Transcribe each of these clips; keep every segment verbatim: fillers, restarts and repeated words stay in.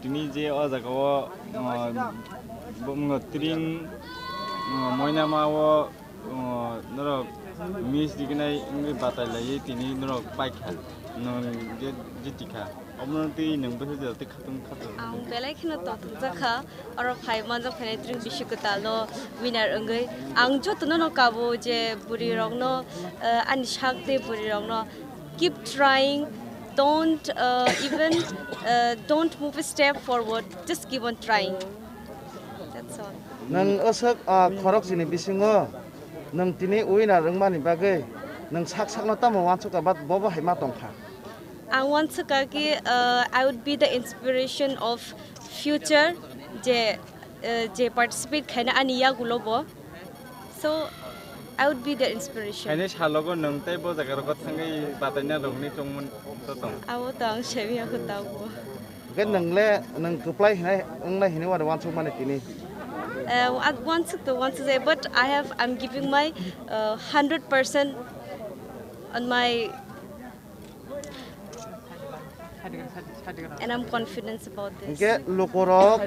Tini je o jaga o, ah, bo-, wngkha tring, ah, moinama o, ah, norok miss rignai wngwi batai laiwi tini norok paikha, nwng je jitikha. Omono twi nwng bwsajwk tei khatung khatung. Ang belai kheno tongthokjak kha, oro phai manjak phainai tring bisi kwtal no winner wngwi. Ang jotono no kabo je bwrwi rokno, ah, ani sak tei bwrwi rokno keep trying, don't, uh, even, uh, don't move a step forward, just keep on trying. That's all. Nwng aswk, ah, khorok chini bisingo nwng tini winner wngmani bagwi nwng sak sakno tamo uansukha, but bobo hai ma tongkha? Ang uansukha ki, uh, I would be the inspiration of future je, uh, je participate khaina ani yagulo bo. So, I would be their inspiration. Haini salogo nwng tei bo jaga rogo thangwi bataina rokni chongmani to tong? Abo to ang semiya ko tabo. Hwnkhe nwng le, nwng kwplai hinai, wngnai hinwi wari uansukmani tini? Uh, I want to, want to say, but I have, I'm giving my, uh, hundred percent on my And I'm confident about this. Hwnkhe lukurok,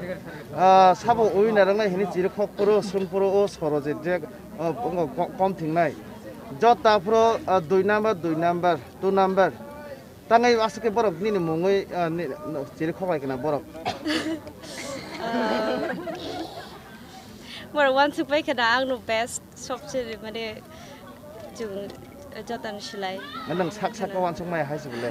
ah, sabo winner wngnai hini chirikhok phuru, sung phuru o Sorojit je, ah, wngkha ko-, kom thingnai. Jota phuru, ah, dui number, dui number, two number. Tangwi aswk khe borok nini mungwi, ah, ni, no, chirikhok lai khna borok. Ah, borok uansuk pai khna ang no best. Sobse mane chwng jotani slai. Nwng sak sak uansuk maya hai se bole.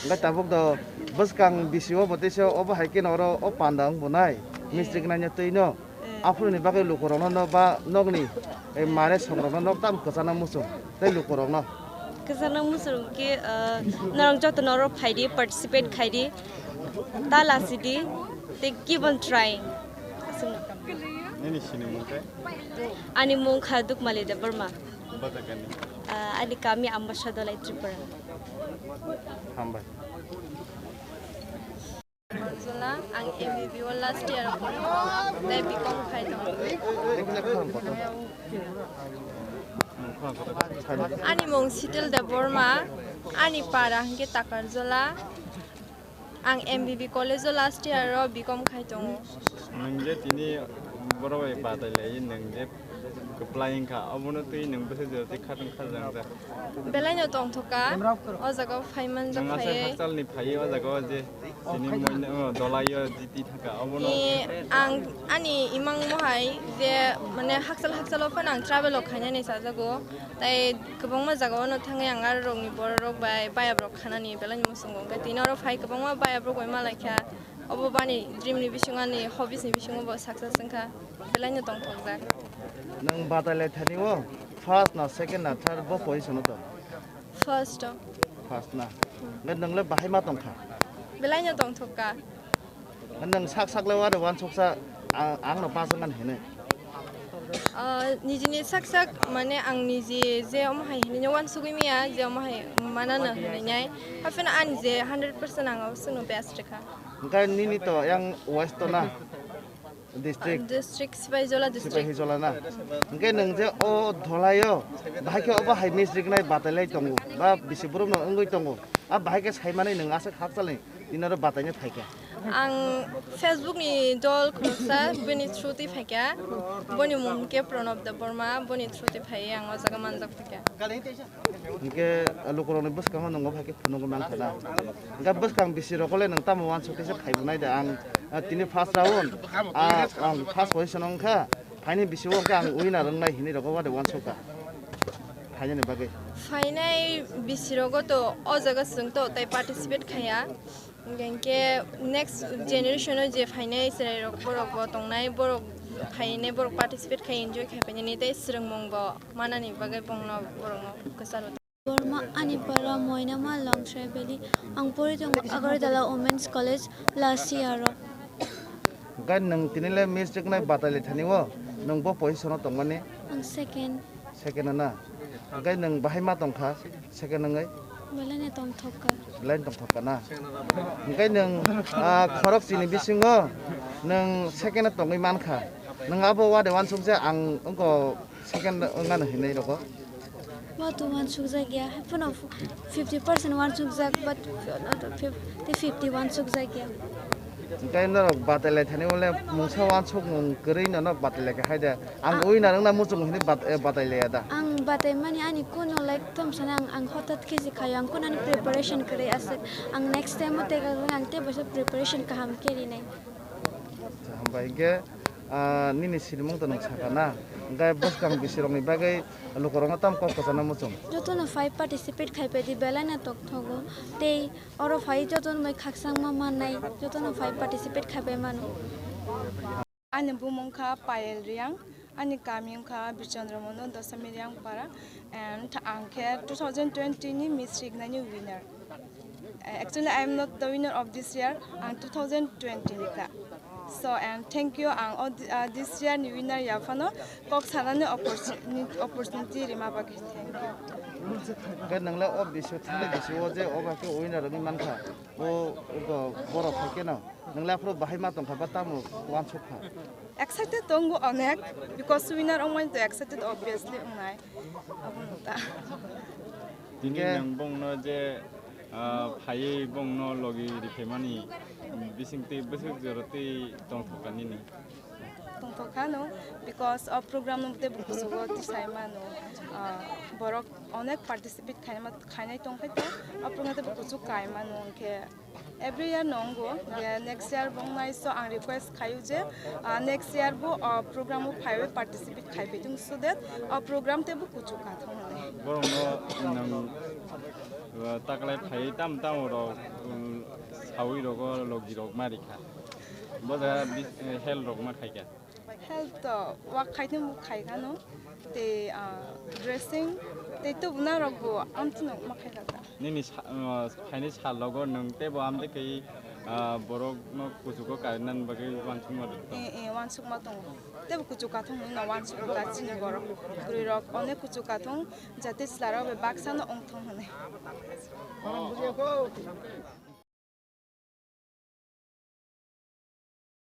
Hwnkhe tabuk do bwskang bisi o bo teisa obo hai khe no oro o panda wng bo nai. Eh. Mistri gwnangya twi no. Eh. Aphuru ni bagwi lukurok no, no ba nokni, eh, mare songrok no nok tam kwchana muchung tei lukurok no. Kwchana muchung khe, eh, norok joto no oro phai di, participate khai di. Ta lasi di. Tei keep on trying. Aswk no. Nini sinimung khe? Ani mung kha Dukmali Debbarma. Bo jagani? Ah, ani kami Ambassa Dolai, Tripura. Hambai. Manjula, ang M B B o last year o phone. Tei B Com khai tongo. Ani mung Sitil Debbarma, ani para hwnkhe Takarjala. Ang M B B college o last year o B Com khai tongo. Nwng je tini borok bai batai lai, nwng je kwplai wngkha, obono twi nwng bwsajwk tei khatungkha jang jak. Belai no tongthok kha, o jaga o phai manjak. Nwng aswk phaiwi hakchal ni phaiwi o jaga o je tini moino, o, dolai o jiti thangkha, obono. Ni ang ani imang mohai je, mane, hakchal hakchal o phano ang travel o khainani sajago. Tai kwbangma jaga o no thangwi ang aro rokni borok rok bai bayap rok khanani belai ni muchungo. Hwnkhe tini oro phai kwbangma bayap rok bai malaikha. Obo bani dream ni bisingo, ani hobbies ni bisingo bo success wngkha. Belai no tongthokjak. Nwng batai lai thani o first na second na third bo position o tong? First o. First na. Hwnkhe nwng le bahai ma tongkha? Belai no tongthokka. Nwng sak sak le wari uansuksa, a-, ang no pass wngmani hinwi. Ah, nijini sak sak, mane, ang niji je omo hai hinwi uansugwi maya, je omo hai manano hinwi nai. Hapheno ani je hundred percent ang abo sunu best rwkha. Hwnkhe nini to yang west to na? District? District Sipahijola district. Sipahijola na? Hwnkhe nwng je o dholai o, bahai khe obo hai miss rignai batai lai tongo, ba bisi borok no wngwi tongo. A bahai khe sai manwi nwng aswk hakchal ni tini oro bataina phaikha? Ang Facebook ni dol khoroksa, bini through twi phaikha. Boni mung khe Pranab Debbarma, boni through twi phaiwi ang o jaga manjak phaikha. Hwnkhe lukurokni bwskango nwng o hai khe phunugwi mankha na? Hwnkhe bwskang bisi rogo le nwng tamo uansuk khe se khai bo nai da? Ang, ah, tini first round, ah, ang first position o wngkha, phaini bisi o hwnkhe ang winner wngnai hinwi rogo wade uansukha phainani bagwi. Phainai bisi rogo to o jaga chwng to tai participate khaiya. Hwnkhe next generation o je phainai chwrairok, borok bo tongnai, borok phainai, borok participate khai enjoy khai painani tei swrwngmung bo manani bagwi bongno borokno kwcharo. Borma, ani para Moinama, Longtrai Valley. Ang pori tongo Agartala Women's College, last year o. Hwnkhe nwng tini le miss rignai batai lai thani o, nwng bo position o tongmani? Ang second. Second na? Hwnkhe nwng bahai ma tongkha second wngwi? Belai no tongthok kha. Belai no tongthok kha na? Hwnkhe nwng, ah, khorok chini bisingo nwng second o tongwi mankha. Nwng abo wade uansuk je ang wngkha second wngmano hinwi rogo? Bo to uansukjak ya, haphano fifty percent uansukjak, but fifty uansukjak ya. Hwnkhe norok batai lai thani wngkhe mungsa wansuk nwng kwrwi no norok batai lai kha hai da. Ang Ah. Ui na nang na muchung hwnwi bat-, eh, batai lai ya da. Ang batai mani ani kuno like thom sana ang, ang hotat khe se khayo ang kunani preparation kwrwi aswk. Ang next time o tei ang tei bosa preparation kaham khe rinai. Acha, hambai hwnkhe, ah, nini sinimung to nwng saka na? Hwnkhe bwskang bisirokni bagwi lukurokno tamo kok kwchana muchung? Jotono phai participate khai phaidi belai no tok thogo tei oro phai jotono bai khakchangma mannai, jotono phai participate khai pai mano. Ani bumung kha Payel Riang, ani kami wngkha Birchandra Mono, Dasami Riang para, and ang khe two thousand twenty ni Miss Rignani winner. Uh, actually, I am not the winner of this year, ang two thousand twenty ni kha. So, and thank you, ang o di-, uh, this year ni winner ya phano kok sanani opportuni-, opportunity rima bagwi thank you. Hwnkhe nwng le o bisu thangni bisu o je o ba khe winner wngwi mankha, o, o borok hai kheno nwng le aphuru bahai ma tongkha ba tamo wansuk kha? Excited tongo onek, because winner wngmani to excited obviously wngnai. Abono ta. Tini Hwnkhe nwng bongno je, ah, phaiwi bongno logi riphaimani bisingtwi bwswk jorotwi tongthokha nini? Tongthokha no, because o program no tei bo kuchugo tisai mano, ah, borok onek participate khaima, khainai tongkhe to, o program no tei bo kuchuk kai mano, hwnkhe every year no wngo, je next year bo wngnai, so ang request khaio je, ah, next year bo, ah, program o phaiwi participate khaibai tong, so that o program tei bo kuchuk kathok hwnwi. Borokno nwng, uh, taklai phaiwi tamo tamo rok, um, sawi rogo logi rok ma rikha. Bo jaga bis-, eh, help rok ma khaikha. Help to wak khai tong khai kha no. Tei, ah, dressing tei tubuna rok bo amtwino ma khai kha ta. Nini sa-, ah, phaini sal rogo nwng tei bo amtwi khe, ah, borok no kuchugo karinan bagwi wansukma rwkha. Eh, eh, wansukma tongo. Tei bo kuchuk kathok hwnwi no wansukgo ta chini borok. Bwrwi rok onek kuchuk kathok jate chwla rok bai baksa no wngthok hwnwi.